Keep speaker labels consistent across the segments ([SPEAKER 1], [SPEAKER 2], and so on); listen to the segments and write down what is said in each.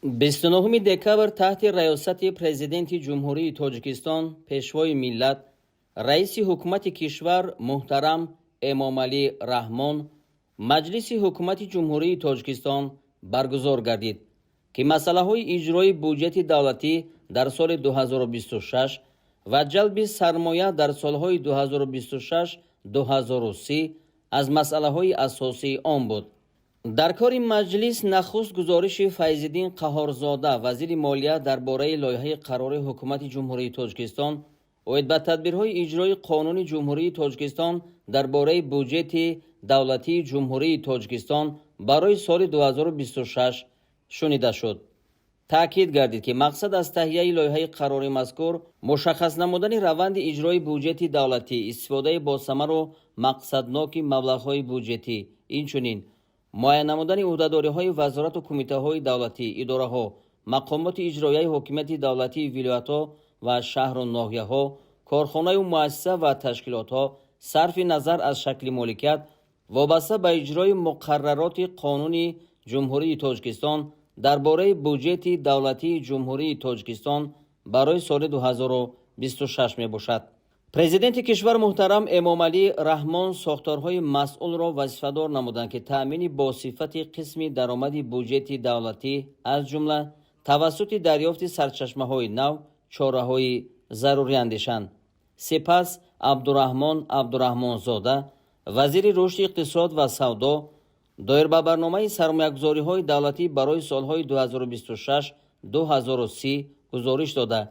[SPEAKER 1] 29 декабр таҳти раёсати Президенти Ҷумҳурии Тоҷикистон, Пешвои миллат, Раиси Ҳукумати кишвар муҳтарам Эмомалӣ Раҳмон Маҷлиси Ҳукумати Ҷумҳурии Тоҷикистон баргузор гардид, ки масъалаҳои иҷрои буҷети давлатӣ дар соли 2026 ва ҷалби сармоя дар солҳои 2026-2030 аз масъалаҳои асосии он буд. Дар кори маҷлис нахуст гузориши Файзиддин Қаҳҳорзода, вазири молия, дар бораи лоиҳаи қарори Ҳукумати Ҷумҳурии Тоҷикистон оид ба тадбирҳои иҷрои Қонуни Ҷумҳурии Тоҷикистон дар бораи буҷети давлатии Ҷумҳурии Тоҷикистон барои соли 2026 шунида шуд. Таъкид гардид, ки мақсад аз таҳияи лоиҳаи қарори мазкур мушаххас намудани раванди иҷрои буҷети давлатӣ, истифодаи босамару мақсадноки маблағҳои буҷетӣ, инчунин муайян намудани ӯҳдадориҳои вазорату кумитаҳои давлатӣ, идораҳо, мақомоти иҷроияи ҳокимияти давлатии вилоятҳо ва шаҳру ноҳияҳо, корхонаю муассиса ва ташкилотҳо, сарфи назар аз шакли моликият, вобаста ба иҷрои муқаррароти Қонуни Ҷумҳурии Тоҷикистон дар бораи буҷети давлатии Ҷумҳурии Тоҷикистон барои соли 2026 мебошад. Президенти кишвар муҳтарам Эмомалӣ Раҳмон сохторҳои масъулро вазифадор намуданд, ки таъмини босифати қисми даромади буҷети давлатӣ, аз ҷумла тавассути дарёфти сарчашмаҳои нав, чораҳои зарурӣ андешанд. Сипас Абдураҳмон Абдураҳмонзода, вазири рушди иқтисод ва савдо, доир ба барномаи сармоягузориҳои давлатӣ барои солҳои 2026-2030 гузориш дода,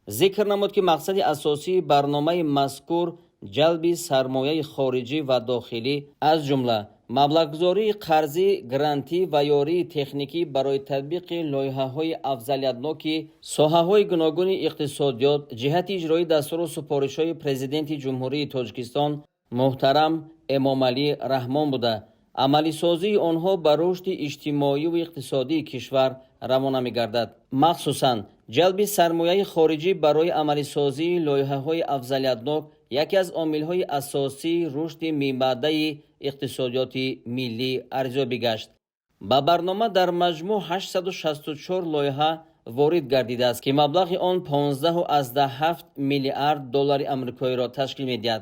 [SPEAKER 1] зикр намуд, ки мақсади асосии барномаи мазкур ҷалби сармояи хориҷӣ ва дохилӣ, аз ҷумла маблағгузории қарзӣ, грантӣ ва ёрии техникӣ барои татбиқи лоиҳаҳои афзалиятноки соҳаҳои гуногуни иқтисодиёт ҷиҳати иҷрои дастуру супоришҳои Президенти Ҷумҳурии Тоҷикистон муҳтарам Эмомалӣ Раҳмон буда, амалисозии онҳо ба рушди иҷтимоию иқтисодии кишвар равона мегардад. Махсусан ҷалби сармояи хориҷӣ барои амалисозии лоиҳаҳои афзалиятнок яке аз омилҳои асосии рушди минбаъдаи иқтисодиёти миллӣ арзёбӣ гашт. Ба барнома дар маҷмӯъ 864 лоиҳа ворид гардидааст, ки маблағи он 15,7 миллиард доллари амрикоиро ташкил медиҳад.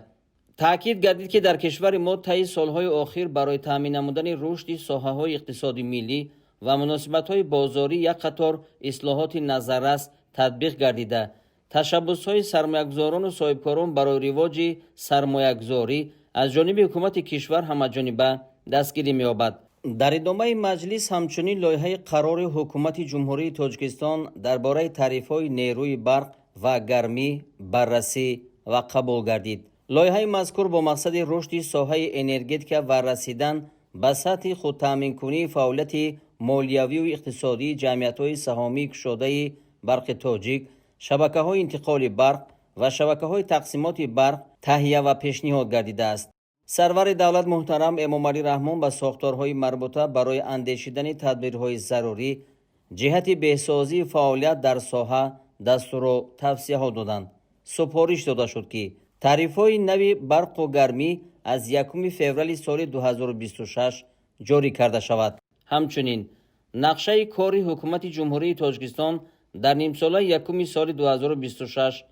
[SPEAKER 1] Таъкид гардид, ки дар кишвари мо таи солҳои охир барои таъмин намудани рушди соҳаҳои иқтисоди миллӣ ва муносибатҳои бозорӣ як қатор ислоҳоти назаррас татбиқ гардида, ташаббусҳои сармоягузорону соҳибкорон барои ривоҷи сармоягузорӣ аз ҷониби ҳукумати кишвар ҳамаҷониба дастгирӣ меёбад. Дар идомаи маҷлис ҳамчунин лоиҳаи қарори Ҳукумати Ҷумҳурии Тоҷикистон дар бораи тарифҳои нерӯи барқ ва гармӣ баррасӣ ва қабул гардид. Лоиҳаи мазкур бо мақсади рушди соҳаи энергетика ва расидан ба сатҳи худтаъминкунии фаъолияти молиявию иқтисодии ҷамъиятҳои саҳомии кушодаи Барқи Тоҷик, шабакаҳои интиқоли барқ ва шабакаҳои тақсимоти барқ таҳия ва пешниҳод гардидааст. Сарвари давлат муҳтарам Эмомалӣ Раҳмон ба сохторҳои марбута барои андешидани тадбирҳои зарурӣ ҷиҳати беҳсозии фаъолият дар соҳа дастуру тавсияҳо доданд. Супориш дода шуд, ки тарифҳои нави барқу гармӣ аз 1 феврали соли 2026 ҷорӣ карда шавад. Ҳамчунин нақшаи кори Ҳукумати Ҷумҳурии Тоҷикистон дар нимсолаи якуми соли 2026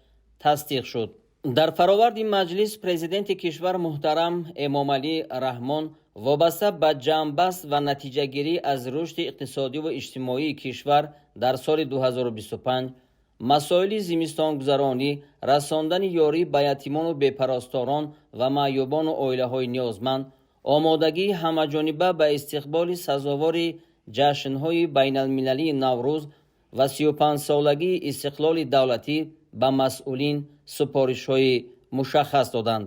[SPEAKER 1] тасдиқ шуд. Дар фароварди маҷлис Президенти кишвар муҳтарам Эмомалӣ Раҳмон вобаста ба ҷамъбаст ва натиҷагирӣ аз рушди иқтисодиву иҷтимоии кишвар дар соли 2025, масоили зимистонгузаронӣ, расондани ёрӣ ба ятимону бепарасторон ва маъюбону оилаҳои ниёзманд, омодагии ҳамаҷониба ба истиқболи сазовори ҷашнҳои байналмилалии Наврӯз ва 35-солагии истиқлоли давлатӣ ба масъулин супоришҳои мушаххас доданд.